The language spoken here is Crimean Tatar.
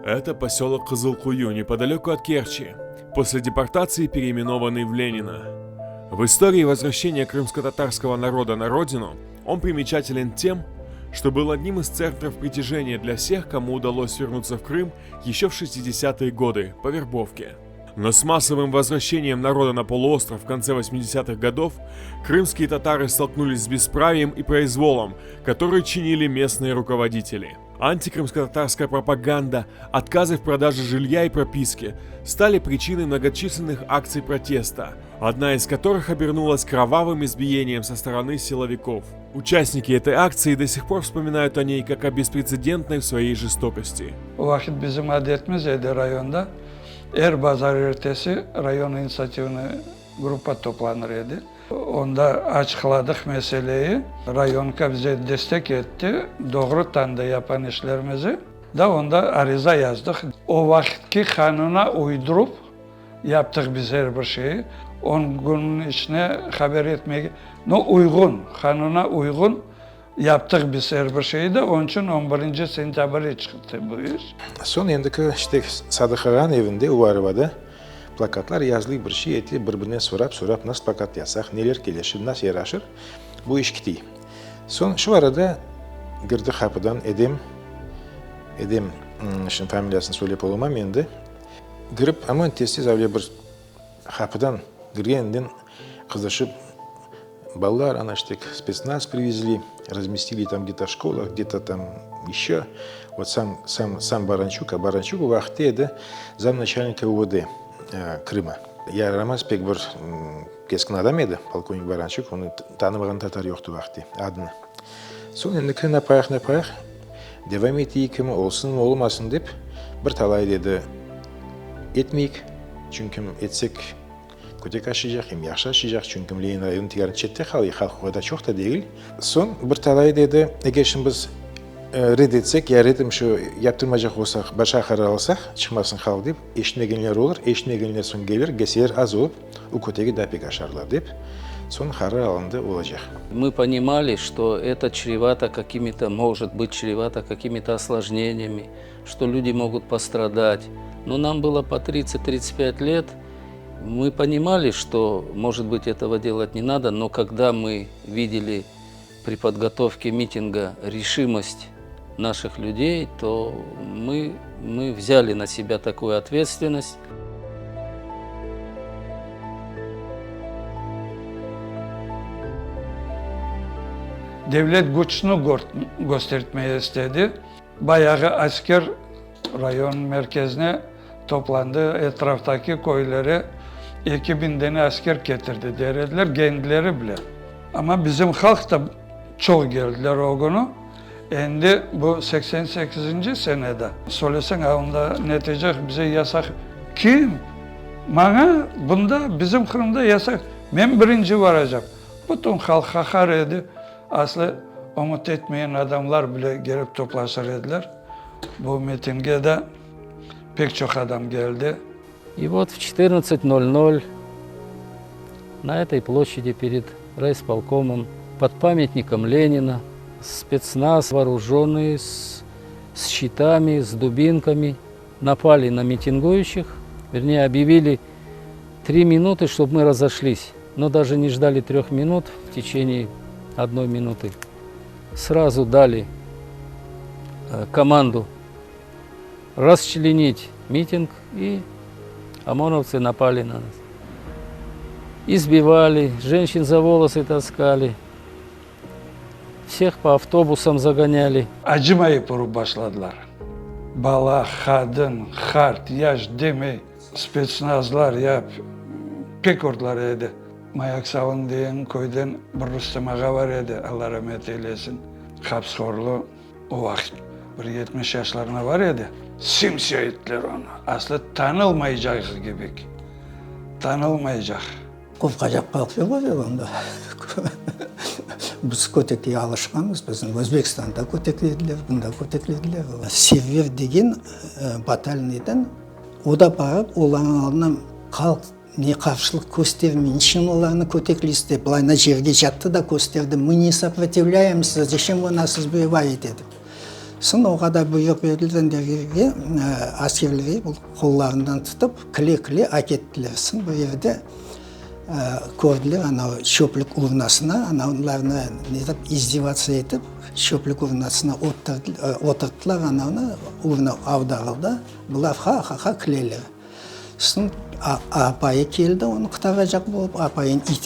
Это поселок Кызылкую, неподалеку от Керчи, после депортации переименованный в Ленина. В истории возвращения крымско-татарского народа на родину он примечателен тем, что был одним из центров притяжения для всех, кому удалось вернуться в Крым еще в 60-е годы по вербовке. Но с массовым возвращением народа на полуостров в конце 80-х годов крымские татары столкнулись с бесправием и произволом, который чинили местные руководители. Антикрымско-татарская пропаганда, отказы в продаже жилья и прописки стали причиной многочисленных акций протеста, одна из которых обернулась кровавым избиением со стороны силовиков. Участники этой акции до сих пор вспоминают о ней как о беспрецедентной в своей жестокости. O vaqıt bizim adetimiz edi rayonda, er bazarertesi rayon initsiativnıy gruppa toplanır edi. Onda açıqladıq meseleyi, rayonka bize destek etti, doğru tanıdı yapan işlerimizi, da onda ariza yazdıq. O vaqıtki qanuna uydurıp yaptıq biz er bir şeyi, on künniñ içine haber etmege, no, uyğun, qanuna uyğun yaptıq biz er bir şeyi de, onıñ içün on birinci sentâbrde çıqtı bu iş. Soñ endiki işte Sadıq ağanıñ evinde Uvarovada Plakatlar yazılıy bir şey eti bir-birinden sorap-sorap nasıl plakat yazsaq, neler kelişir, nasıl yaraşır, bu iş kitiy. Soñ şu arada kirdi qapıdan Edem, Edem, şimdi familiyasını söylep olamam endi, kirip aman tez-tez avle bir qapıdan kirgeninden qızışıp, Balalar, ana işte spetsnaz privezli, razmestili tam gde-to şkola, gde-to tam еще, vot sam, sam, sam Barançuk, a Barançuk o vaqıtte edi zamnaçalnika UVD Krıma. Yaramaz pek bir keskin adam edi, polkovnik Barançuk, onı tanımağan tatar yoqtı o vaqıtte, adını. Soñ endiki napayıq, napayıq, devam eteyikmi, olsunmı, olmasın dep, bir talay dedi, etmeyik, çünki etsek, Kötek aşaycaq, em yahşı aşaycaq, çünki Lenin rayonı tiyarın çette qala, halq o qadar çoq da degil. Soñ bir talay dedi, eger şimdi biz red etsek, ya red şu yaptırmaycaq olsaq, başqa qarar alsaq, çıqmasın halq dep, eşitmegenler olur, eşitmegenler soñ kelir, kelseler az olıp, o kötegi daa pek aşarlar dep, soñ qarar alındı, olacaq. Мы понимали, что это чревато какими-то, может быть чревато какими-то осложнениями, что люди могут пострадать. Но нам было по 30-35 лет, Мы понимали, что, может быть, этого делать не надо, но когда мы видели при подготовке митинга решимость наших людей, то мы, мы взяли на себя такую ответственность. Devlet küçüni köstertmege istedi. Bayağı asker rayon merkezine toplandı, etraftaki köylere 2000 dene asker ketirdi, der ediler, kendileri bile. Amma bizim halq da çoq geldiler o künü. Endi bu 88-nci senede. Söyleseñ, a onda netice bize yasaq. Kim? Maña bunda, bizim Qırımda yasaq. Men birinci varacam. Bütün halq qaqar edi. Aslı ümüt etmeyen adamlar bile kelip toplaşır ediler. Bu mitingge de pek çoq adam keldi. И вот в 14:00 на этой площади перед райисполкомом, под памятником Ленина, спецназ, вооруженные с, с щитами, с дубинками, напали на митингующих, вернее, объявили три минуты, чтобы мы разошлись. Но даже не ждали трех минут, в течение одной минуты. Сразу дали э, команду расчленить митинг, и ОМОНовцы напали на нас. Избивали, женщин за волосы таскали, всех по автобусам загоняли. Acımayıp urıp başladılar. Bala, qadın, qart, yaş demey, spetsnazlar ya pek urdılar edi. Mayaksalın degen köyden bir Rustem ağa bar edi, Alla ramet eylesin, Hapıshorlı. O vaqıt bir 70 yaşlarına bar edi. Sim-siya ettiler onı. Aslı tanılmaycaq kibik. Tanılmaycaq. Qorqacaq halq yoq edi onda. Biz kötekke alışqanmız. Bizni Özbekistanda köteklediler, bunda köteklediler. Server degen batalnıydan o da barıp olarnıñ aldına halq ne qarşılıq köstermey, niçün olarnı kötekleysiz dep, bılayna yerge yattı da kösterdi, мы не сопротивляемся, зачем вы нас избиваете dep. Soñ o qadar buyruq berildi renderlerge, askerlerge, bu qollarından tutıp, küle-küle akettiler. Soñ bir yerde kördiler anavı çöplük urnasına, anavlarnı ne dep, izdevatsiya etip, çöplük urnasına oturttılar anavnı, urna avdarıldı, bular ha-ha-ha küleler. Soñ apayı keldi, onı qurtaracaq bolıp, apayını iterdi.